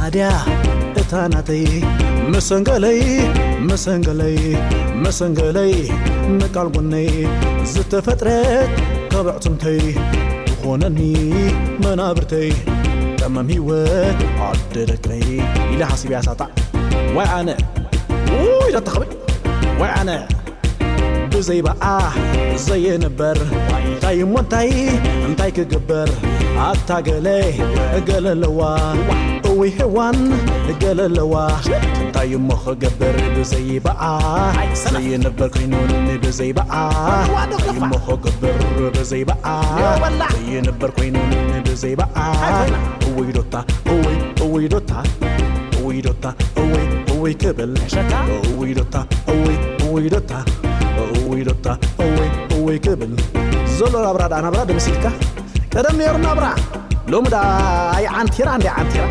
ኣድያ እታ ናተይ መሰንገለይ መሰንገለይ መሰንገለይ ምቃል ጎነይ ዝተፈጥረት ካብ ኣዕፅምተይ ትኾነኒ መናብርተይ ቀመም ህይወት ዓዲ ደቀይ ኢለ ሓሲብ እያ ሳጣዕ ዋይ ኣነ ውይ ደተኸበይ ዋይ ኣነ ብዘይበኣ ዘየንበር እንታይ እሞ እንታይ እንታይ ክግበር ኣታ ገለ ገለ ኣለዋ እውይ ሄዋን ገለ ኣለዋ እንታይ እሞ ክገብር ብዘይበኣ ዘየንበር ኮይኑን ብዘይበኣ እንታይ እሞ ክገብር ብዘይበኣ ዘየንበር ኮይኑን ብዘይበኣ እውይ ዶታ እውይ እውይ ዶታ እውይ ዶታ እውይ እውይ ክብል እውይ ዶታ እውይ እውይ ዶታ እውይ ዶታ እውይ እውይ ክብል ዘሎ ናብራ ደኣ ናብራ ደምሲልካ ቀደም ነይሩ ናብራ ሎሚ ደኣ ኣይ ዓንቲራ እንደ ዓንቲራ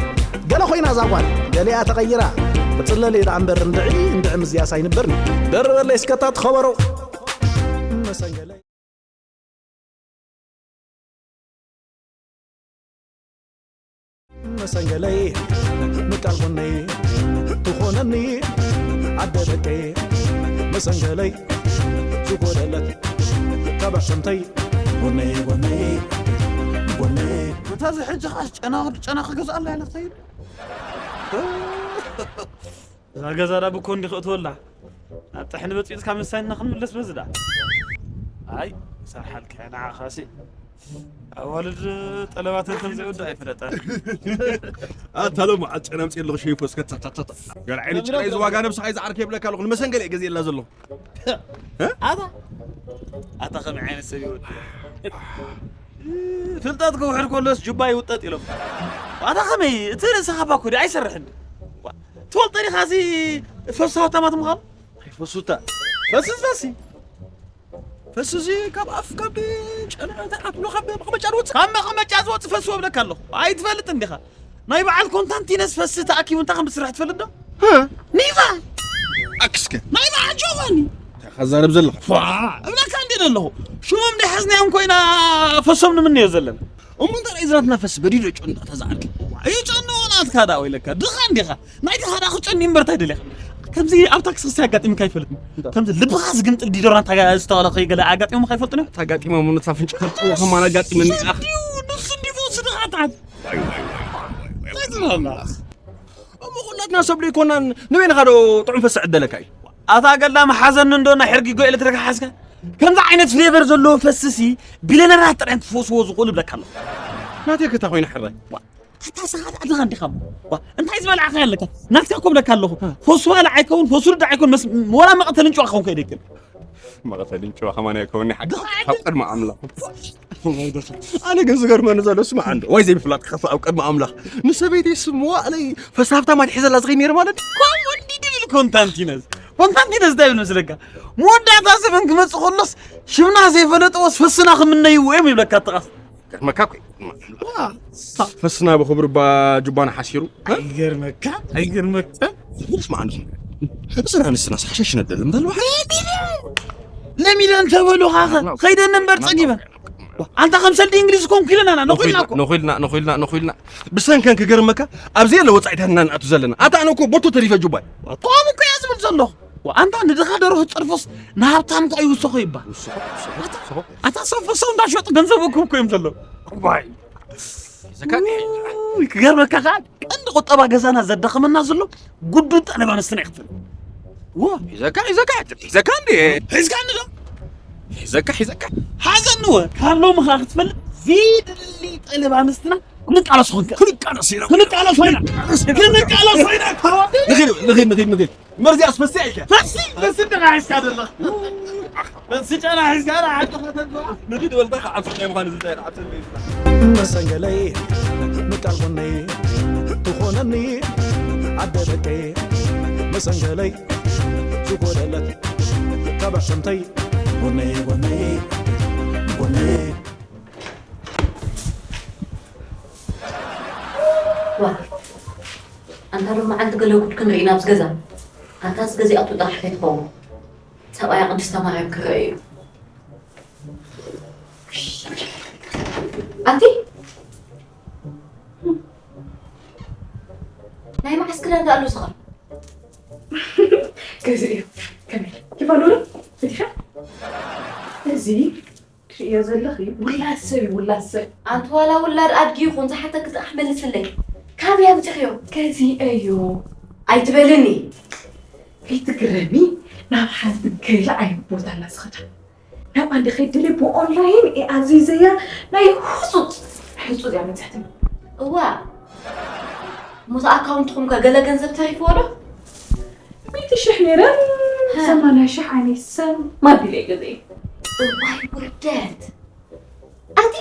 ገለ ኮይና እዛ ጓል ገሊኣ ተቐይራ ክፅለል እየ ደኣ እምበር እንድዒ እንድዒ ምዝያስ ኣይንበርን ደርበለይ እስከታ ትኸበሮ መሰንገለይ መሰንገለይ ምቃል ጎነይ ትኾነኒ ዓደ ደቀይ መሰንገለይ ዝጎደለት ካብ ኣዕፅምተይ ጎነይ ጎነይ ጎነይ እታ እዚ ሕጂ ኻስ ጨና ወዲ ጨና ክገዝኣላ ኢለ ክኸይድ እዛ ገዛ ዳ ብኮ እንዲ ክእትወላ ኣብ ጥሕኒ በፂፅካ ምሳይና ክንምለስ በዚ ዳ ኣይ ሰርሓልካ ንዓኻሲ ኣዋልድ ጠለባተን ከም ዘይወዳ ኣይፍለጠን ኣታ ሎሚ ዓጨና ምፅእ ኣለኹ ሸይፎ እስከ ታታታታ ገርዓይኒ ጭራይ ዝዋጋ ነብስኻ ይዝዓርክ የብለካ ኣለኹ ንመሰንገለ ገዜ የላ ዘለኹ ኣታ ኣታ ከመይ ዓይነት ሰብ ይወድ ፍልጠት ክውሕድ ከሎስ ጁባ ይውጠጥ ኢሎም ኣታ ከመይ እቲ ርእስኻ ባኮ ዲ ኣይሰርሕን ትፈልጦ ዲኻ እዚ ፈሱ ሃብታማት ምዃኑ ኣይፈሱታ ፈስስ ፈሲ ፈስሲ ካብ ኣፍ ካብ ጨና ኣትሎ ካብ መቐመጫ ዝወፅእ ካብ መቐመጫ ዝወፅእ ፈሱ ወብለካ ኣለኹ ኣይትፈልጥ እንዲኻ ናይ በዓል ኮንታንቲነስ ፈሲ ተኣኪቡ እንታይ ከም ዝስራሕ ትፈልጥ ዶ ኒቫ ኣክስከ ናይ በዓል ጆቫኒ ካዛረብ ዘለኹ እብለካ እንዲ ዘለኹ ሽሞም ናይ ሓዝናዮም ኮይና ፈሶም ንምንዮ ዘለና እሞ እንታይ ራይ ዝናትና ፈስ በዲዶ ጨንዶ ተዛዓርክ ይጨንዶ ናትካ ዳ ወይለካ ድኻ እንዲኻ ናይ ድኻ ዳ ክጨኒ እምበር እንታይ ደሊኻ ከምዚ ኣብ ታክሲ ክሲ ኣጋጢምካ ይፈልጥ ከምዚ ልብኻ ዝግምጥል ዲዶራንት ዝተዋላ ከይገለ ኣጋጢሞም ከይፈልጡ ነው ኣጋጢሞም ነታ ፍንጭ ከርጥዎ ከማን ኣጋጢመኒ ኣኽ ድዩ ንሱ እንዲ ፈውስ ድኻ ኣትዓት እንታይ ትብላላ እሞ ኩላትና ሰብ ዶ ይኮናን ንበይንኻ ዶ ጥዑም ፈስ ዕደለካ እዩ ኣታ ገላ መሓዘኒ እንዶ ናይ ሕርጊጎ ኤሌክትሪክ ሓዝካ ከምዚ ዓይነት ፍሌቨር ዘለዎ ፈስሲ ቢለነራት ጥራይ ትፈስዎ ዝኽእሉ ብለካ ኣሎ ናተይ ከታ ኮይነ ሕራይ ኣታ ሰኻት ኣድኻ እንዲኻ እንታይ ዝበልዓኻ ኣለካ ናትካ ኮብለካ ኣለኹ ፈስዋ ለዓይከውን ፈስሩ ደዓይከውን ወላ መቐተልን ጭዋ ከውን ከይደክል መቐተልን ጭዋ ከማን ኣይከውኒ ሓቂ ካብ ቅድሚ ኣምላኽ ኣነ ግን ዝገርመኒ ዘሎ ስማዕ እንዶ ወይ ዘይምፍላጥ ክኸፍ ኣብ ቅድሚ ኣምላኽ ንሰበይተይ ስምዋ ኣለይ ፈሳብታ ማድሒ ዘላ ዝኸይ ነይሩ ማለት ከምኡ እንዲ ድብል ኮንታንቲነስ ኮንታንቲነስ እንታይ ይብል መስለካ መወዳእታ ዘበን ክመፅእ ከሎስ ሽምና ዘይፈለጥዎስ ፈስና ክምነይዎ እዮም ይብለካ ተቓስ ገርመካ ኮይ ፈስና ብክብሪ ባ ጁባና ሓሲሩ ኣይገርመካ ኣይገርመካ ስማ ኣንስ እስና ንስና ሳሕሸሽ ነደል ምተልባ ለሚለ እንተበሉኻ ኸይደን እምበር ጸጊበን ኣንታ ከም ሰልዲ እንግሊዝ ኮንኩ ኢለና ነኹልና ነኹልና ነኹልና ነኹልና ብሰንከን ክገርመካ ኣብዚ የለ ወጻኢታትና ንኣቱ ዘለና ኣታ ኣነ እኮ ቦቶ ተሪፈ ጁባይ ከምኡ እኮ እያ ዝብል ዘለኹ ኣንታ ንድኻ ደርሆ ጸርፎስ ንሃብታም እንታይ ይውሰኾ ይባል ኣታ ሰብ ፈሰው እንዳሸጡ ገንዘብ እኮ እኮ እዮም ዘለዉ እባይ ክገርመካ ከዓ ቀንዲ ቁጠባ ገዛና ዘዳኸመና ዘሎ ጉዱን ጠለብ ኣንስትና ይኽፈል ሒዘካ ሒዘካ ሒዘካ እንዲ ሒዝካ እንዲ ዶ ሒዘካ ሒዘካ ሓዘኒ ወ ካብ ሎሚ ከዓ ክትፈልጥ ዘይድሊ ጠለብ ኣንስትና ክንቃለስ ክንቃለስ ኢና ክንቃለስ ኮይና ክንቃለስ ኮይና ንኺድ ንኺድ ንኺድ ንኺድ መርዚ ኣስፈሲ ኣይከ ፈሲ ፈሲ ደና ሒዝካ ደላ ፈሲ ጨና ሒዝካ ዳ ዓዲ ከተልዋ ንግድ ወልታ ከዓብሰ ናይ ምዃን ዝታይ ዓብሰ መሰንገለይ ምቃል ጎነይ ትኾነኒ ኣደ ደቀይ መሰንገለይ ዝጎደለት ካብ ኣሕሰምተይ ጎነይ ጎነይ ጎነይ ዋ ኣንታ ሎም መዓልቲ ገለ ጉድ ክንርኢ ናብዚ ገዛ ኣንታስ ገዚኣቱ ጥራሕ ከይትኸውን ሰብኣያ ቅድስተ ማርያም ክረአ እዩ ኣቲ ናይ መዓስ ክዳን ደኣ ኣሎ ዝኸር? ገዚ እዩ። ከመይ? ይባሉ ዶ? ፈቲኻ? እዚ ትርእዮ ዘለኺ ውላድ ሰብ እዩ፣ ውላድ ሰብ። ኣንቲ ዋላ ውላድ ኣድጊ ይኹን ዝሓተኪ ጥራሕ መልስለይ። ካበይ ኣምፂኽዮ? ገዚ እዩ። ኣይትበልኒ። ከይትግረሚ፣ ናብ ሓንቲ ገለ ዓይነት ቦታ ኣላ ዝኸዳ። ናብ ኣንዲ ከይድሊ ብኦንላይን እየ ኣዚዘያ። ናይ ህፁፅ፣ ህፁፅ እያ መፅሕትኒ። እዋ፣ ሞት ኣካውንትኹም ከ ገለ ገንዘብ ተሪፍዎ ዶ? ሚእቲ ሽሕ ነይረ፣ ሰማንያ ሽሕ ዓይነይ ሰም ማቢለ ገዘ። እዋይ ውርደት። ኣቲ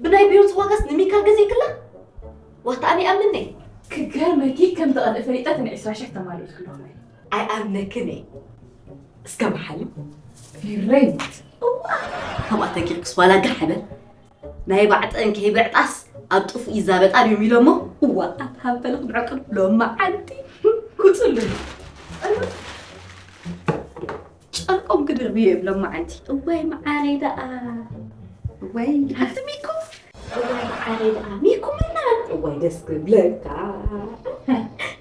ብናይ ቢዮንስ ዋጋስ ንሚካል ገዚእክላ? ዋታ ኣነ ይኣምንኒ። ክገርመኪ ከም ተቐድእ ፈሊጠ እቲ ን ዕስራ ሽሕ ተማሊኡ ዝህልዎ ናይ ኣይኣምነክን እየ። እስከ መሓሊ። ሬት። እዋ፣ ከምኣ ተጊርክስ ዋላ ጋሕ በል። ናይ ባዕጠን ከይብዕጣስ ኣብ ጥፉእ ይዛበጣ ድዮም ኢሎሞ? እዋ፣ ኣታ ሃበለ ክድዕቅሉ ሎም መዓልቲ። ኩፅሉ። ጨርቆም ክድርብዩ እዮም ሎም መዓልቲ። እዋይ መዓረይ ደኣ። እዋይ፣ ኣቲ ሚኮ። እዋይ መዓረይ ደኣ። ሚኮ ምና። እዋይ ደስ ክብለካ።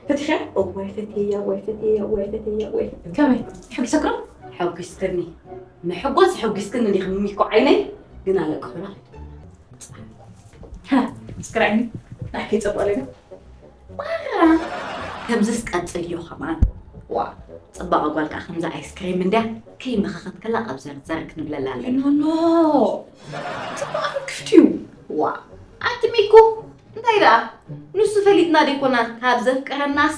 ፈቲኻ? እዋይ ፈትየያ፣ እዋይ ፈትየያ፣ እዋይ ፈትየያ፣ እዋይ ፈትየያ። ከመይ? ሕጊሰክሮ? ሕጊስክኒ። ንሕጎስ ሕጊስክኒ ዲኺ ሚኮ ዓይነይ? ግን ኣለቅሑና። ሃ፣ እስክራዕኒ። ናሕኪ ጸብቕ ኣለና። ዋራ። ከምዚስ ቀጽልዮ ከማን። ዋ፣ ጽባቐ ጓል ከኣ ከምዛ ኣይስክሬም እንድያ። ከይመኸኸት ከላ ኣብ ዘርዘር ክንብለላ ኣለና። ኖ፣ ኖ። ጽባቐ ክፍቲ እዩ። ዋ፣ ኣቲ ሚኩ፣ እንታይ ደኣ? ንሱ ፈሊጥና ደይኮና ካብ ዘፍቅረናስ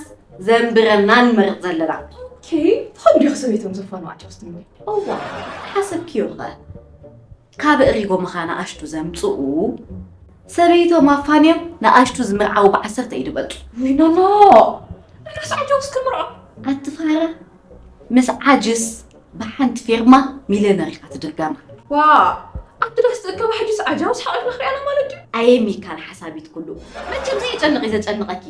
ዘንብረና ንመርጽ ዘለና። ኦኬ፣ ትኸዱ ዲኹ ሰበይቶም ዘፋኑ ኣጫውስቲ እንዴ? እዋ፣ ሓሰብክዮ ኸ? ካብ እሪጎ ምኻ ንኣሽቱ ዘምጽኡ፣ ሰበይቶም ኣፋንዮም ንኣሽቱ ዝምርዓዉ ብዓሰርተ ኢዱ በልጡ። ዊኖኖ፣ ንዳስ ዓጃውስ ክምርዖ? ኣትፋራ፣ ምስ ዓጅስ ብሓንቲ ፌርማ ሚልዮነር ኢኻ ትድርገማ። ዋ፣ ኣቲ ዳስ ትእከብ ሓጅስ ዓጃውስ ሓቒፍና ክሪኣና ማለት ድዩ? ኣየ ሚካል ሓሳቢት ኩሉ። መቸም ዘየጨንቕ እዩ ዘጨንቐኪ።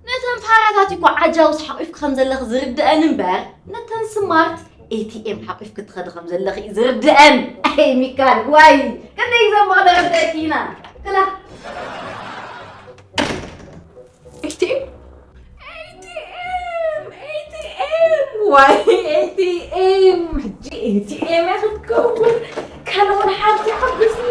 ነተን ፋራታት እኮ ዓጃውስ ሓቂፍኪ ከም ዘለኺ ዝርድአን እምበር፣ ነተን ስማርት ኤ ቲ ኤም ሓቂፍኪ ትኸዲ ከም ዘለኺ እዩ ዝርድአን። ኣይ ሚካል፣ ዋይ፣ ክንደይ ዘንባቕ ደረብተኪ ኢና። ክላ። ኤ ቲ ኤም? ኤ ቲ ኤም፣ ኤ ቲ ኤም፣ ዋይ፣ ኤ ቲ ኤም፣ ሕጂ ኤ ቲ ኤም እያ ክትከውን። ካልኦት ሓንቲ ሓጉስኒ።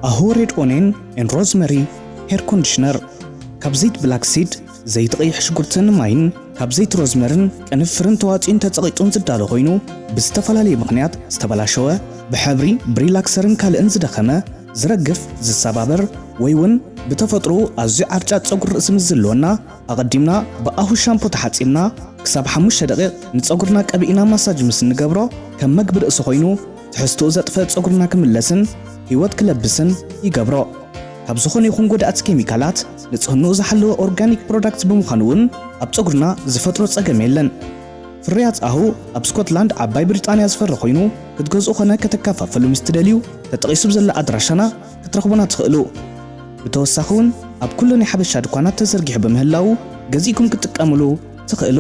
ኣሆ ሬድ ኦኔን ኤን ሮዝመሪ ሄር ኮንዲሽነር። ካብ ዘይት ብላክ ሲድ፣ ዘይት ቀይሕ ሽጉርትን ማይን፣ ካብ ዘይት ሮዝመርን ቅንፍርን ተዋጽኡን ተጸቒጡን ዝዳሎ ኮይኑ፣ ብዝተፈላለየ ምኽንያት ዝተበላሸወ፣ ብሕብሪ፣ ብሪላክሰርን ካልእን ዝደኸመ፣ ዝረግፍ፣ ዝሰባበር፣ ወይ እውን ብተፈጥሮኡ ኣዝዩ ዓርጫጭ ጸጉሪ ርእሲ ምስ ዝህልወና፣ ኣቐዲምና ብኣሁ ሻምፖ ተሓጺብና፣ ክሳብ ሓሙሽተ ደቂቕ ንጸጉርና ቀቢእና ማሳጅ ምስ እንገብሮ፣ ከም መግቢ ርእሲ ኮይኑ፣ ትሕዝትኡ ዘጥፍእ ጸጉርና ክምለስን ህይወት ክለብስን ይገብሮ። ካብ ዝኾነ ይኹን ጎዳእቲ ኬሚካላት ንጽህንኡ ዝሓለወ ኦርጋኒክ ፕሮዳክት ብምዃኑ እውን ኣብ ጸጉርና ዝፈጥሮ ጸገም የለን። ፍርያት ኣሁ ኣብ ስኮትላንድ ዓባይ ብሪጣንያ ዝፈሪ ኮይኑ ክትገዝኡ ኾነ ከተከፋፍሉ ምስ ትደልዩ ተጠቒሱ ብዘሎ ኣድራሻና ክትረኽቡና ትኽእሉ። ብተወሳኺ እውን ኣብ ኩሉ ናይ ሓበሻ ድኳናት ተዘርጊሑ ብምህላዉ ገዚእኩም ክትጥቀምሉ ትኽእሉ።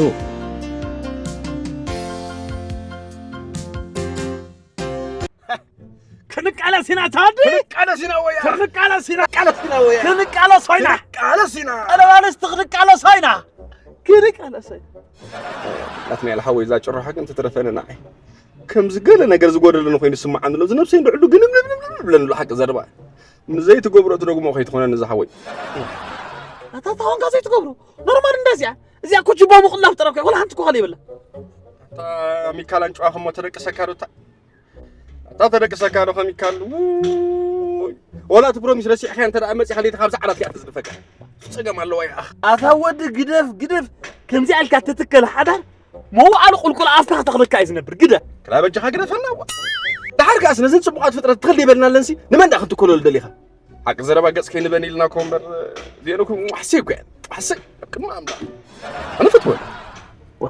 ክንቃለስ ኢና ታዲ። ክንቃለስ ኢና ወያ። ክንቃለስ ኢና። ክንቃለስ ኢና ወያ። ክንቃለስ ኮይና። ክንቃለስ ኢና። ቀለባለስቲ ክንቃለስ ኮይና። ክንቃለስ ኢና። ናትናኤል ሓወይ፣ እዛ ጭርሖ ግን ትትረፈኒ ንዓይ። ከምዚ ገለ ነገር ዝጎደለኒ ኮይኑ ዝስምዓኒ ኣሎ። እዚ ነብሰይ እንድዕሉ ግንብልብልብል ብለኒ ኣሎ ሓቂ ዘረባ። ንዘይትገብሮ ትደግሞ ከይትኾነኒ ዝሓወይ። ኣታ ታኾንካ ዘይትገብሮ። ኖርማል እንደዚያ። እዚኣ እኮ ጅባ ምቕላፍ ጥራይ እኮ፣ ወላ ሓንቲ እኮ ካልእ የብላ። ኣታ ሚካል ኣንጭዋ ክሞ ተደቅሰካ ዶ እታ? ኣታ ተደቅሰካ ዶ ከሚካል? ውይ። ወላ እቲ ፕሮሚስ ረሲዕካ እንተ ደኣ መጺኻ ለይቲ ካብዛ ዓራት እያ ትዝልፈካ። ጸገም ኣለዋ እያ። ኣታ ወዲ ግደፍ፣ ግደፍ። ከምዚኣ ኢልካ ትትከል ሓዳር መዋዕሉ ቁልቁል ኣፍካ ክተኽለካ እዩ ዝነብር። ግደፍ። ክላ በጃኻ ግደፈና እዋ። ደሓር ከኣስ ነዘን ጽቡቓት ፍጥረት ትኽል ይበልና ኣለንሲ ንመን ደኣ ክትከለሉ ደሊኻ? ሓቂ ዘረባ ገጽ ከይንበን ኢልና እኮ እምበር፣ እዚአን እኮ ዋሕሰይ እኮ እየን። ዋሕሰይ፣ ኣብ ቅድሚ ኣምላኽ። ኣነ ፈትወን። ዋ፣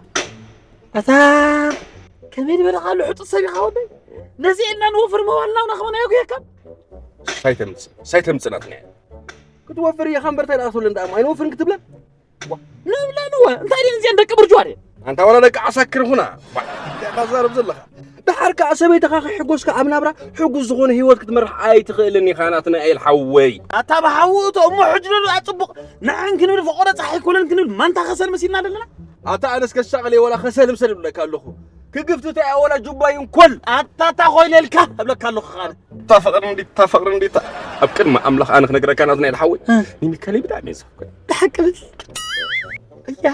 ኣታ፣ ከመይ ዝበልኻ ኣሎ ሕጡጥ ሰብ ኢኻ ወደይ? ነዚኤን ኢና ንወፍር ምባልና ንኽመና የጉየካ። ሳይተምጽእ፣ ሳይተምጽእ ናትና እያ። ክትወፍር እየ ኸምበር እንታይ ደኣ ክትብለን ደኣ እሞ ኣይንወፍርን ክትብለን? ዋ፣ ንብለን እወ። እንታይ ድየን እዚአን ደቂ ብርጅዋ ድየን? ኣንታ ዋላ ደቂ ዓሳክር ኹና። እንታይ ኢኻ ትዛረብ ዘለኻ? ደሓር ከኣ ሰበይትኻ ከይሕጎስካ ኣብ ናብራ ሕጉስ ዝኾነ ህይወት ክትመርሕ ኣይትኽእልን ኢኻ ናትናኤል ሓወይ። ኣታ ብሓዉ እቶ እሞ ሕጂ ዶ ደኣ ጽቡቕ ንዕን ክንብል ፈቆዶ ጸሓይ ኮለን ክንብል ማንታ ከሰል መሲልና ዘለና? ኣታ ኣነስ ከሻቕለ ወላ ከሰል ምሰል እብለካ ኣለኹ። ክግፍትት እያ ወላ ጁባ ይንኮል። ኣታ እታ ኮይነ ኢልካ እብለካ ኣለኹ ከኣ። እታ ፍቕሪ እንዲ-፣ እታ ፍቕሪ እንዲ-፣ እታ ኣብ ቅድሚ ኣምላኽ ኣነ ክነግረካ ናትናኤል ሓወይ። እ። ንሚካኤል ብጣዕሚ እየ ዘፍቅሮ። ብሓቂ በል። ያ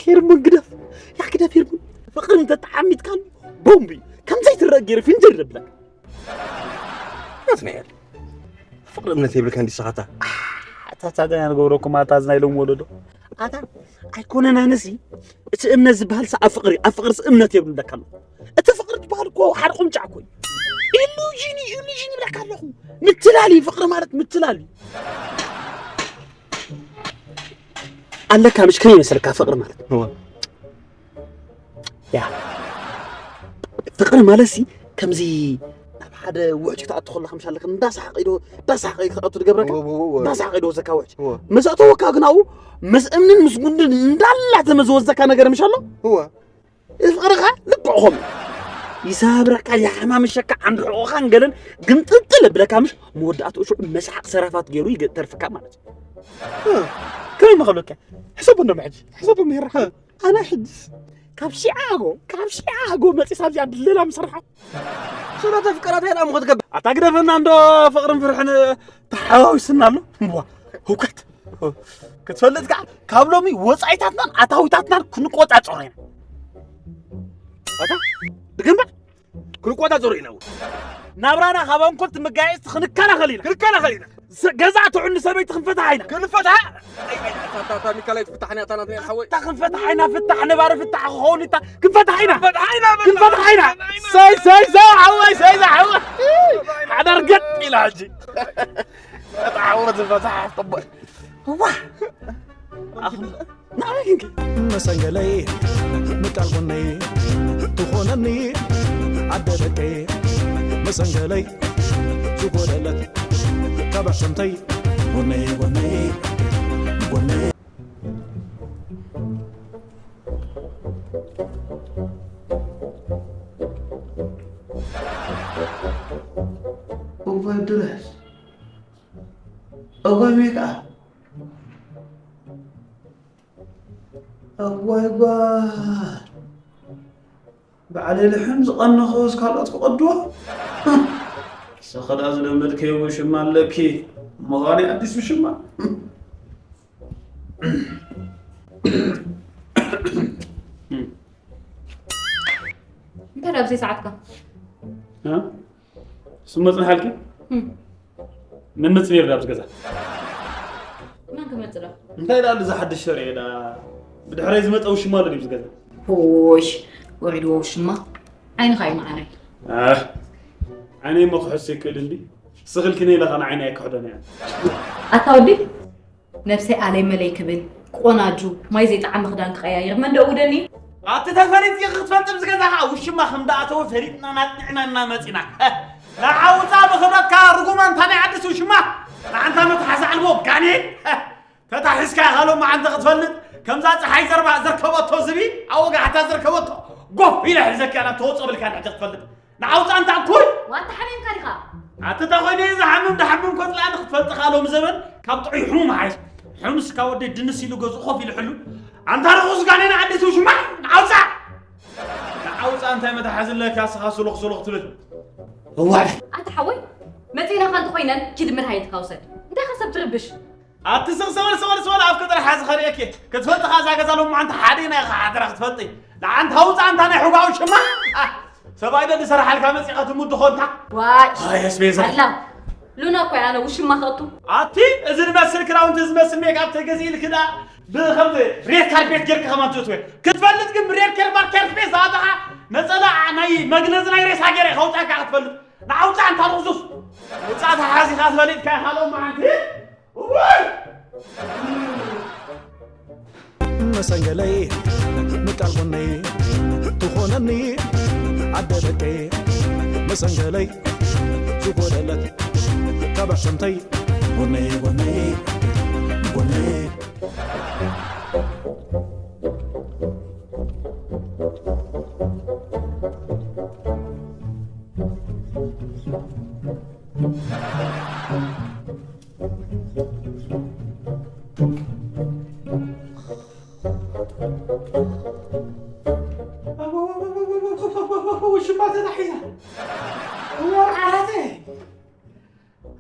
ሄርሞን ግደፍ። ያ ግደፍ ሄርሞን። ፍቕሪ እንተተዓሚትካሉ ቦምቢ ከም ዘይትረአ ገይሩ ፍንጀር ዘብለካ። ናትናኤል፣ ፍቕሪ እምነት የብልካ እንዲ ሰኻታ። ኣታ ታዲያ ንገብረኩም ኣታ እዚ ናይ ሎሚ ወለዶ። ኣታ ኣይኮነን ኣነሲ እቲ እምነት ዝበሃል ሲ ኣብ ፍቕሪ፣ ኣብ ፍቕርሲ እምነት የብሉን እብለካ ኣለኹ። እቲ ፍቕሪ ዝበሃል እኮ ሓደ ቁምጫ እኮ እዩ። ኢሉዥን እዩ፣ ኢሉዥን ይብለካ ኣለኹ። ምትላል እዩ፣ ፍቕሪ ማለት ምትላል እዩ። ኣለካ ምሽ ከመይ ይመስለካ ፍቕሪ ማለት? እወ። ያ። ፍቕሪ ማለት ሲ ከምዚ ናብ ሓደ ውሕጅ ክትኣቱ ከለኻ ምሽ ኣለካ እንዳሳሓቐ ኢዶ፣ እንዳሳሓቐ ኢዶ ክትኣቱ ዝገብረካ፣ እወ፣ እወ፣ እወ። እንዳሳሓቐ ኢዶ ወዘካ ውሕጅ። እወ። ምስ ኣተወካ ግን ኣብኡ ምስ እምንን ምስ ጉንድን እንዳላ ተመዝወዘካ ነገር ምሽ ኣሎ? እወ። ፍቕርኻ ልክዕ ኸምኡ። ይሰብረካ፣ ይሓማምሸካ፣ ዓንዲ ሕቖኻን ገለን ግምጥልጥል እብለካ ምሽ መወዳእትኡ ሽዑ መስሓቕ ሰራፋት ገይሩ ይተርፍካ ማለት እዩ። እ፣ ከመይ መኸብለካ? ሕሰቡ እንዶ መሕጂ፣ ሕሰቡ ሜራ። ኣነ ሕጅስ ካብ ሺዓጎ፣ ካብ ሺዓጎ መጺስ ኣብዚኣ ድሌላ ምሰርሓ። ስለ ተፍቀራ እንታይ ደኣ ምኾ ትገብር? ኣታ ግደፈና እንዶ ፍቕርን ፍርሕን ተሓዋዊስና ኣሎ። እምቧ፣ ህውከት። ክትፈልጥ ከኣ ካብ ሎሚ ወጻኢታትናን ኣታዊታትናን ክንቆጻጸሮ ኢና። ኣታ ድግምበር ክንቆጻጸሮ ኢና። ናብራና ካብ ኣንኮልቲ መጋየጽቲ ክንከላኸል ኢና። ክንከላኸል ኢና። ስ-፣ ገዛ ትዕኑ ሰበይቲ ክንፈትሓ ኢና። ክንፈትሓ? ኣይ፣ ኣይ፣ ኣታ፣ ኣታ፣ ኣታ፣ ሚካኤል ኣይትፍታሕኒ፣ ኣታ ናትና ሓወይ። ኣታ ክንፈትሓ ኢና፣ ፍታሕ ነባሪ ፍታሕ ክኸውን እታ ክንፈትሓ ኢና። ክንፈትሓ ኢና፣ ክንፈትሓ ኢና። ሰይ፣ ሰይ፣ ሰይ፣ ሓወይ፣ ሰይ፣ ሰይ፣ ሓወይ። ሓዳር ገጥ ኢላ ሕጂ። እታ ሓወት ዝፈትሓ ጥቡቕ። ዋ! ኣኹም ናበይ ክንከ? መሰንገለይ ምቃል ጎነይ ትኾነኒ ዓደ ደቀይ መሰንገለይ ዝጎደለት ካብ ኣሕሰምተይ ጎነይ ጎነይ ጎነይ እወ ድረስ እወ ሜክኣፕ እዋይ ጓል፣ ባዕለይ ልሕም ዝቐነኹስ ካልኦት ክቐድዎ? ንስኺ ደኣ ዝለመድክዮ ውሽማ ኣለኪ፣ ምዃነይ ኣዲስ ውሽማ። እንታይ ደኣ ብዘይ ሰዓትካ? እ? ስሙ መጽንሓልኪ? እም። መን መጽእ ነይሩ ኣብዚ ገዛ? መን ክመጽእ ዶ? እንታይ ደኣ እዚ ሓድሽ ተርእዮ ደኣ? ብድሕረይ ዝመጸ ውሽማ ኣሎ ድዩ ኣብዚ ገዛ? ሆሽ፣ ወሪድዎ ውሽማ። ዓይንኻ እዩ መዓረይ። ኣህ፣ ዓይነይ እሞ ክሕሱ ይክእል እንዲ። ስኽልኪ ነይ ኢለኻ ንዓይነይ ኣይክሕዶን እየ። ኣታ ወዲ፣ ነብሰይ ኣለይ መለይ ክብል፣ ክቆናጁ፣ ማይ ዘይጠዓመ ክዳን ክቀያይር፣ መን ደኡ ደኒ? ኣቲ ተፈሊጥኪ ክትፈልጢ ኣብዚ ገዛ ከዓ ውሽማ ከም ደኣተወ ፈሊጥና ናጥንዕና እናመፂና። ንዓ ውፃ ብኽብረትካ ርጉም ኣንታ ናይ ዓድስ ውሽማ። ንዓንታ መትሓዚ ኣልቦ ጋኔን። ተታሒዝካ ኢኻ ሎሚ ዓንተ ክትፈልጥ ከምዛ ፀሓይ ዘርባ ዘርከበቶ ዝቢ ኣብ ወጋሕታ ዘርከበቶ ጎፍ ኢለ ሕዘኪ ኣላ ተወፅኦ ብልካ ንሕጂ ክትፈልጥ። ንዓውፃ እንታ እኩል። ዋታ ሓሚምካ ዲኻ? ኣቲ እንታይ ኮይኑ እየ ዝሓምም? ድሓምም ኮፅላ ንክትፈልጥኻ ሎም ዘበን ካብ ጥዑይ ሕሙም ሓይሽ። ሕሙስ ካብ ወደይ ድንስ ኢሉ ገዝኡ ኮፍ ኢሉ ሕሉ። ኣንታ ርኹስ ጋኔን ዓዲ ትውሽማ ንዓውፃ። ንዓውፃ እንታይ መታሓዚ ኣለካ ስኻ ሱሉኽ ሱሉኽ ትብል? እዋይ። ኣቲ ሓወይ መፂናኻ እንተኾይነን ኪድ መድሃኒትካ ውሰድ። እንታይ ኸ ሰብ ትርብሽ? ኣቲ ስቕ ሰበል ሰበል ሰበል ኣብ ከጠር ሓዚ ኸርእየኪ ክትፈልጥኻ እዛ ገዛ ሎማዓንቲ ሓደ ናይ ሓደራ ክትፈልጢ ንዓንታ ውፃ ኣንታ ናይ ሕጓዊ ሽማ ሰብኣይ ዶ ዝሰራሓልካ መፂኻ ትሙድ ኾንታ ዋይ ኣይ ኣስቤዛ ኣላ ሉና እኮ ኣነ ውሽማ ኸእቱ ኣቲ እዚ ዝመስል ክዳውንቲ ዝመስል ሜካፕ ተገዚእልኪ ዳ ብኸምዚ ሬድ ካርፔት ጌርኪ ከማን ትእትወ ክትፈልጥ ግን ብሬድ ኬርባር ኬርፔት ዝኣተኻ ነፀላ ናይ መግነዚ ናይ ሬሳ ገይረ ከውፃካ ክትፈልጥ ንዓውፃ ኣንታ ርኽሱስ ውፃ ተሓዚኻ ዝፈሊጥካ ኢኻ ሎማዓንቲ እዋይ! መሰንገለይ ምቃል ጎነይ ትኾነኒ ዓደ ደቀይ መሰንገለይ ዝጎደለት ካብ ኣሕሰምተይ ጎነይ ጎነይ ጎነይ ሽማ ተታሒዛ። እዋር ዓራተ።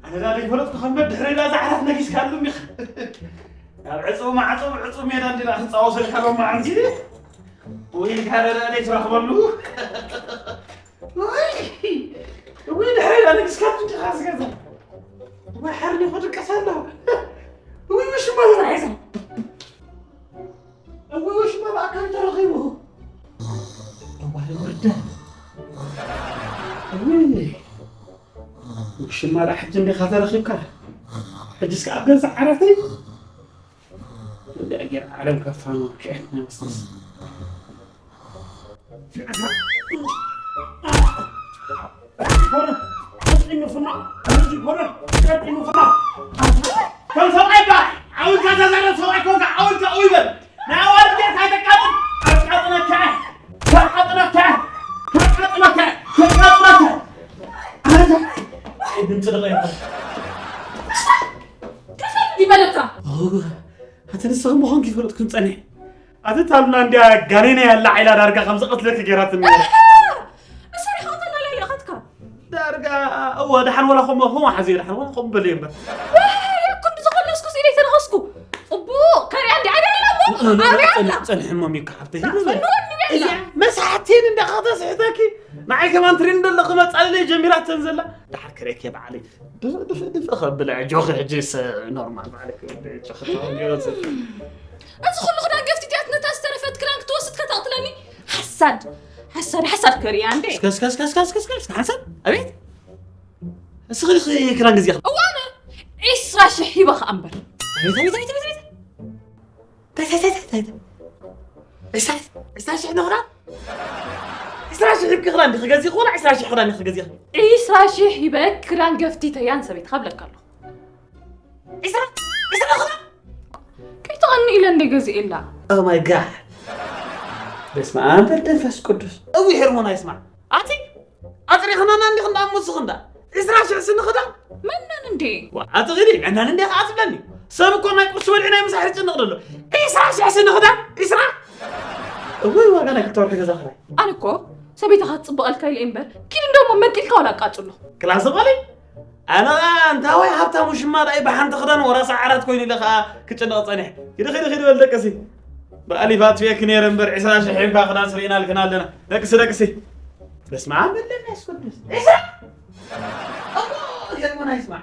ኣነ ዳ ዘይፈለጥኩ ከም በድሕረይ ዳ እዛ ዓራት ነጊስካሉ እንዲኻ። ኣብ ዕጹው ማዕጹው ዕጹው ሜዳ እንዲና ክንጻወት ሰሪሕካ ሎም መዓልቲ። ወይ ኢልካ ዳ ዘይትረኽበሉ። ወይ፣ ወይ ድሕረይ ዳ ነጊስካሉ እንዲኻ ዝገዛ። ወይ ሓርኒ ክድቅስ ኣለኹ። ወይ ሽማ ተታሒዛ። እወ፣ ሽማ ብኣካል ተረኺቡ። እዋይ ውርደት። እወ፣ ሽማ ደኣ ሕጂ እንዲኻ ተረኺብካ። ሕጂስ ከኣ ኣብ ገዛ ዓራተይ። እንዳ ጌር ዓለም ከፋኑ ክዕት ነብስስ። ከም ሰብኣይ ባ፣ ዓውልካ ተዛረብ፣ ሰብኣይ ኮንካ ዓውልካ እው ይበል። ናይ ኣዋልድ ጌርካ ኣይተቃጥል። ኣቃጥለካ፣ ኣቃጥለካ፣ ኣቃጥለካ፣ ኣቃጥለካ። ኣዛ፣ ኣይ፣ ድምፂ ደቐ ይበል። ከፈል ይበለካ። ኦ፣ ኣቲ ንስኺ ምዃንኪ ይፈለጥኩ ጸኒሕ። ኣቲ ታሉና እንዲያ ጋኔና ያላ ዓይላ ዳርጋ ከም ዝቐትለኪ ጌራትኒ። እሱ ርሕቕተና ለሊእኸትካ። ዳርጋ፣ እወ፣ ደሓን ወላ ከምኡ፣ ከምኡ ሓዝዮ፣ ደሓን ወላ ከምኡ በልዮ እምበር። ወይ፣ እኮ ብዝኸለስኩ ስኢለ ተነኸስኩ። ጽቡቕ፣ ከሪያ እንዲ፣ ኣበይ ኣላ እሞ? ኣበይ ኣላ? ጸንሕ፣ ጸንሕ፣ እሞ ሚካ ሓብተይ። ጸንሕ፣ ጸንሕ፣ እዚኣ መሳሕቲን እንደ ከተስሕተኪ፣ ንዓይ ከማን ትሪን ደለኺ መጻለለይ ጀሚራተን ዘላ። ደሓር ከሪአኪ እየ በዓለይ። ድፍ-፣ ድፍ-፣ ድፍ-፣ ከብል ጆኺ ሕጂስ ኖርማል በዓለይ። ጆኺ ተዋጊኦ ዘ- እዚ ኩሉ ክዳን ገፍቲትያት ነታ ዝተረፈት ክዳን ክትወስድ ከተቕትለኒ? ሓሳድ፣ ሓሳድ፣ ሓሳድ ከሪያ እንዴ? እስከ፣ እስከ፣ እስከ፣ እስከ፣ እስከ፣ እስከ፣ እስከ፣ ሓሳድ? ኣቤት! እስኺ ዲኺ ክዳን ገዚእኺ? እዋነ ዒስራ ሽሕ ሂበ ኸኣ እምበር። ኣቤት፣ ኣቤት፣ ኣቤት፣ ኣቤት፣ ኣቤት! እንታይ፣ እንታይ፣ እንታይ፣ እንታይ፣ እንታይ? ዒስራ፣ ዒስራ ሽሕ ንኽዳን? ዒስራ ሽሕ ሂብኪ ክዳን ዲኺ ገዚእኺ ወላ ዒስራ ሽሕ ክዳን ዲኺ ገዚእኺ? ዒስራ ሽሕ ሂበ ክዳን ገፍቲተያ ንሰበይትኻ እብለካ ኣለኹ። ዒስራ፣ ዒስራ ክዳን? ከይትቐኒ ኢለ እንደ ገዚኤላ። Oh my God። በስመ ኣብ ወወልድ ወመንፈስ ቅዱስ። እዊ ሄርሞን ኣይስማዕ። ኣቲ ኣጽሪኽናና እንዲኽ እንዳ እሞ እስኺ እንዳ ዒስራ ሽሕ ስኒ ክዳን? መነን እንዴ? ዋ፣ ኣቲ ኺዲ፣ መነን እንዴ ኸዓ ትብለኒ? ሰብ እኮ ናይ ቁርሲ በሊዑ ናይ ምሳሕ ይጭነቕ ዘሎ። ዒስራ ሽሕ ስኒ ክዳን? ዒስራ? እወይ፣ ዋጋ ናይ ክልተ ወርሒ ገዛ ኽራይ። ኣነ እኮ ሰበይትኻ ትጽብቐልካ ኢለ እምበር፣ ኪድ እንዶ እሞ መንጢልካ ወላ ኣቃጽሎ። ክላስ በሊ? ኣነ ኸዓ እንታይ ወይ ሃብታሙ ሽማ ደኣ ብሓንቲ ክዳን ወራሲ ዓራት ኮይኑ ኢለ ኸዓ ክጭነቕ ጸኒሐ። ኪዲ፣ ኪዲ፣ ኪዲ በል ደቅሲ። ብኣሊፍ ኣጥፊኤኪ ነይረ እምበር ዒስራ ሽሕ ሂብካ ክዳን ስሪእናልክን ኣለና። ደቅሲ፣ ደቅሲ። በስመ ኣብ ወወልድ ወመንፈስ ቅዱስ። ዒስራ! ኣቦ፣ ሄርሞን ኣይስማዕ።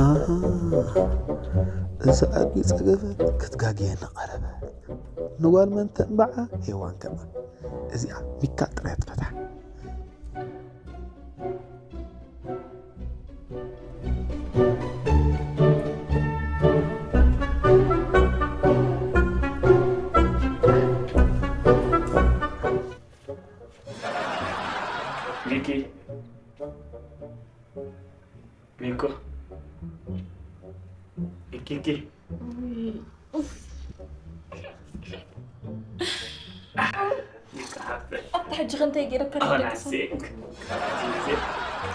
ኣሃ፣ እዚ ዓቢ ጸገበት ክትጋግየኒ ቀረበት። ንጓል መን ተንብዓ ሄዋን ከማን። እዚኣ ሚካ ጥራይ ትፈትሓ። ሚኪ፣ ሚኮ፣ ሚኪኪ። ውይ፣ ኡፍ። ኣታ ሕጂ ከ እንታይ ገይረካ ኣነ ደቂ ሰብ? ኣዝየ፣ ኣዝየ፣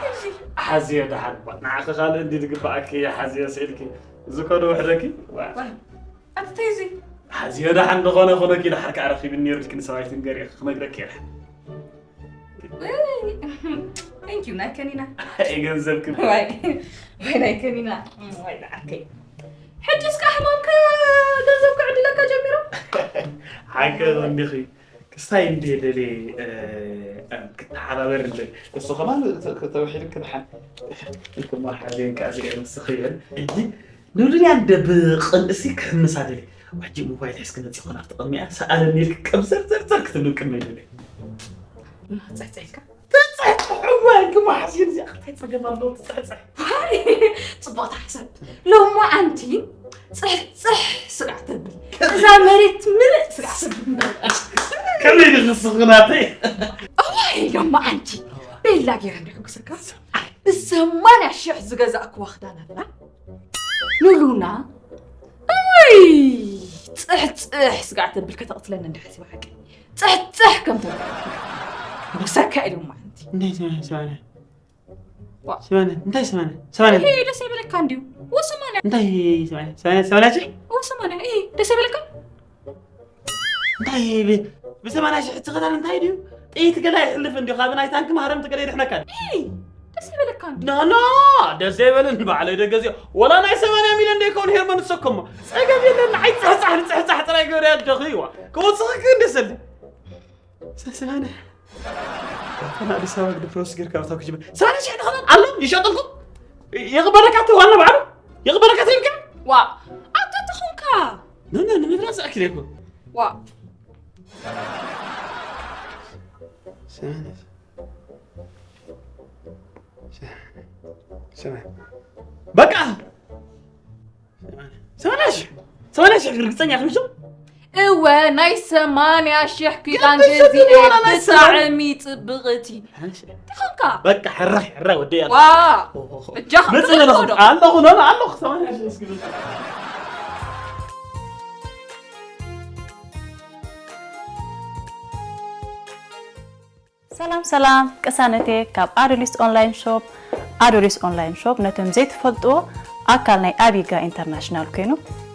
ኣዝየ። ሓዝዮ ደሓን እባ። ንዓኺ ካልእ እንዲ ዝግባኣኪ ሓዝዮ ስኢልኪ። እዚ እኮ ዶ ውሕደኪ? ዋ። ዋ። ኣቲ እንታይ እዚ? ሓዝዮ ደሓን ዝኾነ ኮነኪ፣ ደሓር ከኣ ረኺብኒ ነይሩ ኢልኪ ንሰብኣይ ትንገሪ፣ ክነግረኪ እየ ደሓን። Thank you ናይ ከኒና። ኣይ ገንዘብኪ። ዋይ፣ ዋይ ናይ ከኒና። ዋይ ንዓከይ። ሕጂ እስከ ሕማምካ ገንዘብ ክዕድለካ ጀሚሩ? ሓቂ እንዲኺ። ክስታይ እንዲ ደልየ፣ እ፣ እ፣ ክተሓባበር እንደ። እሱ ከማን ተ-፣ ተ-፣ ተውሒድ ክድሓን። እንክሞ ሓዜን ከኣ ዝገርም ስኽየን። ሕጂ ንዱንያ እንደ ብቕንእሲ ክሕምሳ ደልየ። ሕጂ ሞባይል ሒዝኪ መጺእኩ ናብቲ ቅድሚኣ ሰኣለኒ ኢልኪ ቀብዘርዘርዘር ክትብሊ ቅድመይ ደልየ። ጽሕጽሕ ኢልካ? ትጽሕጽሕ እወ፣ እንክሞ ሓዜን እዚኣ እንታይ ጸገም ኣለዎ ትጽሕጽሕ? ዋይ፣ ጽቡቕ ተሓሰብ። ሎማዓንቲ ጽሕጽሕ ስጋዕ ተብል። እዛ መሬት ምልእ ስጋዕ ተብል። ከመይ ድኽስኽ ናተይ? እዋይ፣ ሎማዓንቲ ቤላ ገይረ እንዲኹ ክሰካ። ብሰማንያ ሽሕ ዝገዛእክዋ ክዳን ኣላ። ንሉና፣ እይ፣ ጽሕጽሕ ስጋዕ ተብል ከተቕትለኒ እንድሕር ሓሲባ ሓቂ። ጽሕጽሕ ከም ተብል። ክሰካ ኢሉ ሎማዓንቲ። እንታይ ሰማንያ? ሰማንያ? ዋ። ሰማንያ? እንታይ ሰማንያ? ሰማንያ? ይሄ ደስ ይበለካ እንዲሁ። ወሰማንያ። እንታይ ሰማንያ? ሰማንያ፣ ሰማንያ ሽሕ? ወሰማንያ። ይሄ ደስ ይበለካ? እንታይ ብ-፣ ብሰማንያ ሽሕ እትኸዳን እንታይ ድዩ? ጥይት ገላ ይሕልፍ እንዲሁ፣ ካብ ናይ ታንክ ማህረምቲ ገለ ይድሕነካ ድዩ? ይሄ ደስ ይበለካ እንዲሁ። ኖ፣ ኖ፣ ደስ ዘይበለኒ ባዕለይ ደገ እዚኦ። ወላ ናይ ሰማንያ ሚልዮን ደይከውን ሄርመን ዝሰከሞ። ጸገም የለን፣ ንዓይ ጻሕጻሕ ንጻሕጻሕ ጥራይ ገበረ ያደኺ ይዋ። ክወጽኸኪ እንደሰሊ። ሰ-፣ ሰማንያ። ኣታ ኣዲስ ኣበባ ግዲ ፕሮሰስ ጌርካ ኣብታ ክጅበ-፣ ሰማንያ ሽሕ ንኽእል ኣሎ፣ ይሸጥልኩም። ይቕበለካ እቲ ዋና ባዕሉ። ይቕበለካ ተይልካ? ዋ፣ ኣታ ተኾንካ። ኖ፣ ኖ፣ ንምፍላስ ኣኪለ እኮ። ዋ። ሰማንያ። ሰማንያ። በቃ። ሰማንያ ሽሕ፣ ሰማንያ ሽሕ ርግጸኛ ኢኺ? እወ፣ ናይ ሰማንያ ሽሕ ኪዳን ገዚኤ፣ ብጣዕሚ ጽብቕቲ። ሰማንያ ሽሕ። ትኾንካ? በቃ፣ ሕራይ፣ ሕራይ፣ ወደይ ኣለ። ዋ፣ ኦሆሆ። በጃኻ፣ መጽእ ኣለኹ፣ ትኾንካ ዶ? ኣለኹ፣ ኖ፣ ኣለኹ፣ ሰማንያ ሽሕ እስኪ በል። ሰላም ሰላም፣ ቅሳነቴ ካብ ኣዱሊስ ኦንላይን ሾፕ። ኣዱሊስ ኦንላይን ሾፕ ነቶም ዘይትፈልጥዎ ኣካል ናይ ኣቢጋ ኢንተርናሽናል ኮይኑ፣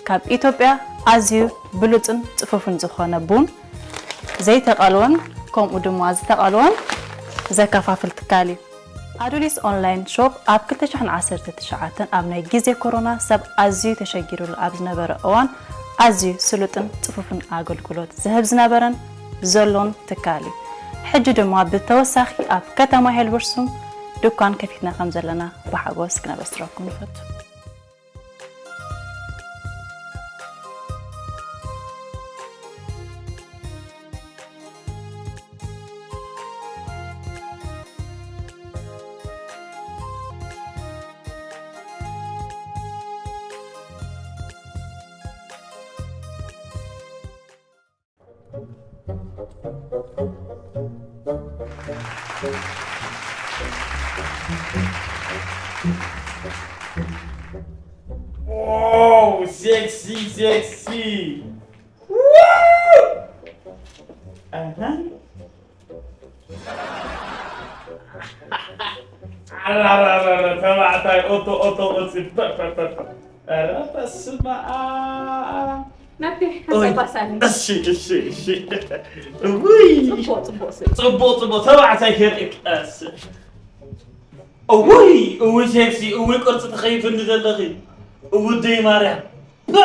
ካብ ኢትዮጵያ ኣዝዩ ብሉጽን ጽፉፍን ዝኾነ ቡን፣ ዘይተቐልወን ከምኡ ድማ ዝተቐልወን ዘከፋፍል ትካል እዩ። ኣዱሊስ ኦንላይን ሾፕ ኣብ ክልተ ሽሕን ዓሰርተ ትሽዓተን ኣብ ናይ ግዜ ኮሮና ሰብ ኣዝዩ ተሸጊሩሉ ኣብ ዝነበረ እዋን ኣዝዩ ስሉጥን ጽፉፍን ኣገልግሎት ዝህብ ዝነበረን ዘሎን ትካል እዩ። ሕጂ ድማ ብተወሳኺ ኣብ ከተማ ሄልበርሱም ድኳን ከፊትና ከም ዘለና ብሓጎስ ክነበስረኩም ንፈቱ። Wow, sexy, sexy. Woo! ኣሃ። ኣራራራራ፣ ተባዕታይ ኦቶ ኦቶ ኦጺ፣ ፐ፣ ፐ፣ ፐ፣ ፐ። ኧረ በስመ ኣብ። ናቲ፣ ኦይ፣ ሓሳብ ባሳኒ። እሺ፣ እሺ፣ እሺ። ውይ። ጽቡቕ፣ ጽቡቕ ስል። ጽቡቕ፣ ጽቡቕ፣ ተባዕታይ ከርኢ ቀስ። እውይ፣ እውይ ሴክሲ፣ እውይ ቅርጺ ትኸይፍኒ ዘለኺ። እውደይ ማርያም። ፐ!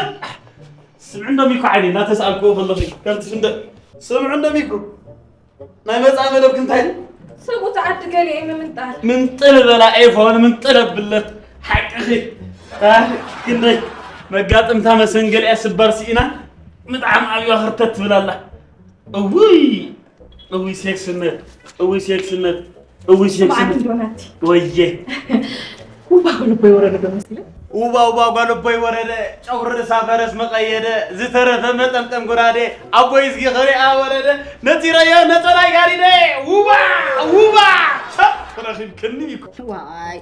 ስምዒ እንዶ ሚኩ ዓይኒ እናተስኣልክዎ ከለኺ፣ ከምቲ ፍንደ-፣ ስምዒ እንዶ ሚኩ። ናይ መጻኢ መደብኪ እንታይ እዩ? ሰብኡት ዓዲ ገሊኤ ምምንጣል። ምንጥል በላ ኤፎን፣ ምንጥል ኣብለት። ሓቅኺ። ኣህ፣ ክንደይ መጋጥምታ መሰንገሊኣ ስባር ስኢና፣ ምጥዓም ኣብያ ክርተት ትብል ኣላ። እውይ፣ እውይ ሴክስነት፣ እውይ ሴክስነት፣ እውይ ስምዓት ሴክስነት። እንዶ ናቲ። ወየ። ውባ ልቦይ ወረደ ዶ መሲለ? ውባ፣ ውባ፣ ጓል ኣቦይ ወረደ፣ ጨጉሪ ርእሳ ፈረስ መቐየደ፣ ዝተረፈ መጠምጠም ጎራዴ፣ ኣቦይ እዝጊ ክሪኣ ወረደ፣ ነጺረዮ ነጸላይ ጋሪደ፣ ውባ፣ ውባ፣ ሰብ ረኺብክኒ እኮ። ዋይ፣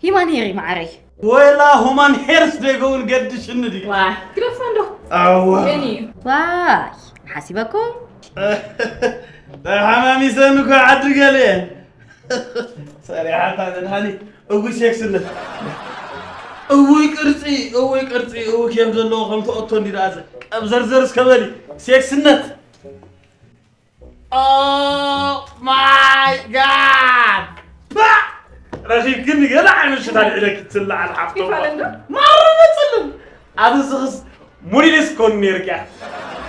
ሂማን ሄሪ መዓረይ። ወላ ሁማን ሄርስ ደገውን ገድሽኒ ድዩ? ዋይ፣ ግደፎ እንዶ። ኣዋ። የኒ እዩ። ዋይ፣ ሓሲበኩም? ተሓማሚሰን እኮ ዓዲ ገለ። ሰሪሓታ መድሃኒት። እውይ ሴክስነት። እውይ ቅርጺ፣ እውይ ቅርጺ፣ እውይ ኬፍ ዘለዎ ከም ትኦቶ እንዲ ደኣ ዘ-፣ ቀብዘርዘር እስከ በሊ። ሴክስነት። Oh my God! ባ! ረኺብክኒ ገለ ዓይነት ሽታ ልዕለኪ ትለዓል ሓፍቶ። ይፋል እንዶ? ማረ መጽልን። ኣነ ዝኽስ ሞዴልስ ኮን ነርኪያ።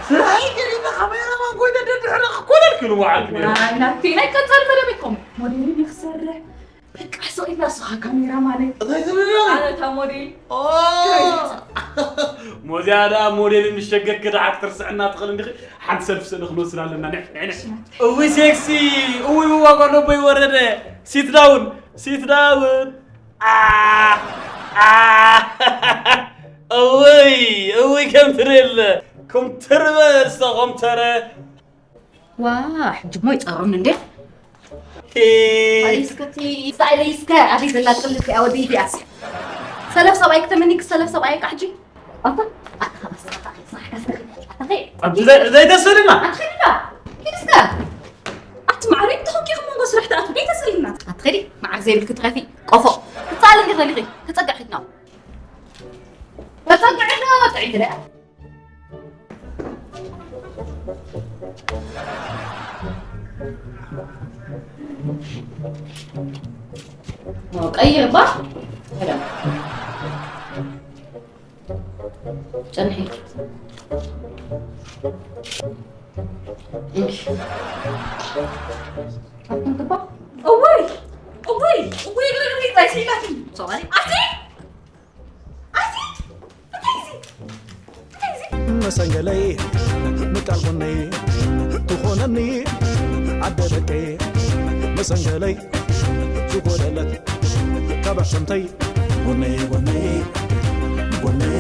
ስራይ ገሪበ ካሜራማን ኮይነ ደድሕረ ክኮነልኪ ንዋዓልኪ ነይሩ። ዋይ፣ ናቲ ናይ ቀጻሊ መደብ ኢኹም። ሞዴል ይኽሰርሕ። በቃ ስቕ ኢልና ንስኻ ካሜራማነይ። እንታይ ትብል ኣለኺ? ኣነ እታ ሞዴል። ኦ! ሞዚያ ደኣ ሞዴል እንሸገክ ደኣ ክትርስዕና ትኽእል እንዲኺ? ሓንቲ ሰልፊ ስእሊ ክንወስድ ኣለና። ንዕ፣ ንዕ፣ ንዕ። እውይ ሴክሲ፣ እውይ ውዋ ጓል ኣቦይ ወረደ። ሲት ዳውን፣ ሲት ዳውን። ኣ፣ ኣ። እውይ እውይ ከምትርለ ከምትርበ እስተ ከምተረ ዋ ሕጂ ሞ ይፀሩን እንዴ እስከ ኣበይ ዘላ ጥልፍ ኣወደይ ዲያስ ሰለፍ ሰብኣይ ክተመኒ ክሰለፍ ሰብኣይ ቃ ሕጂ ኣታ ኣታ ዘይተሰልና ኣትኸድና ኪድስካ ኣቲ ማዕሪ እንተኾንኪ ኹም መንጎ ስራሕ ተኣቱ ዘይተሰልና ኣትኸዲ ማዕሪ ዘይብልክ ትኸፊ ቆፎ ክትፃሊ እንዲ ደሊኺ ተፀጋዒ ኺድና ተፀጋዒ ዶ ጥዒ ትሪኣ ቀይር ባ ጸንሒ እወይ እወይ እወይ ግርግር ይታይ ሲላትን ሶማሊ ኣቲ ኣቲ እንታይ እዚ እንታይ እዚ መሰንገለይ ምቃል ጎነይ ትኾነኒ ኣደ ደቀይ መሰንገለይ ዝጎደለት ካብ ኣሕሰምተይ ጎነይ ጎነይ ጎነይ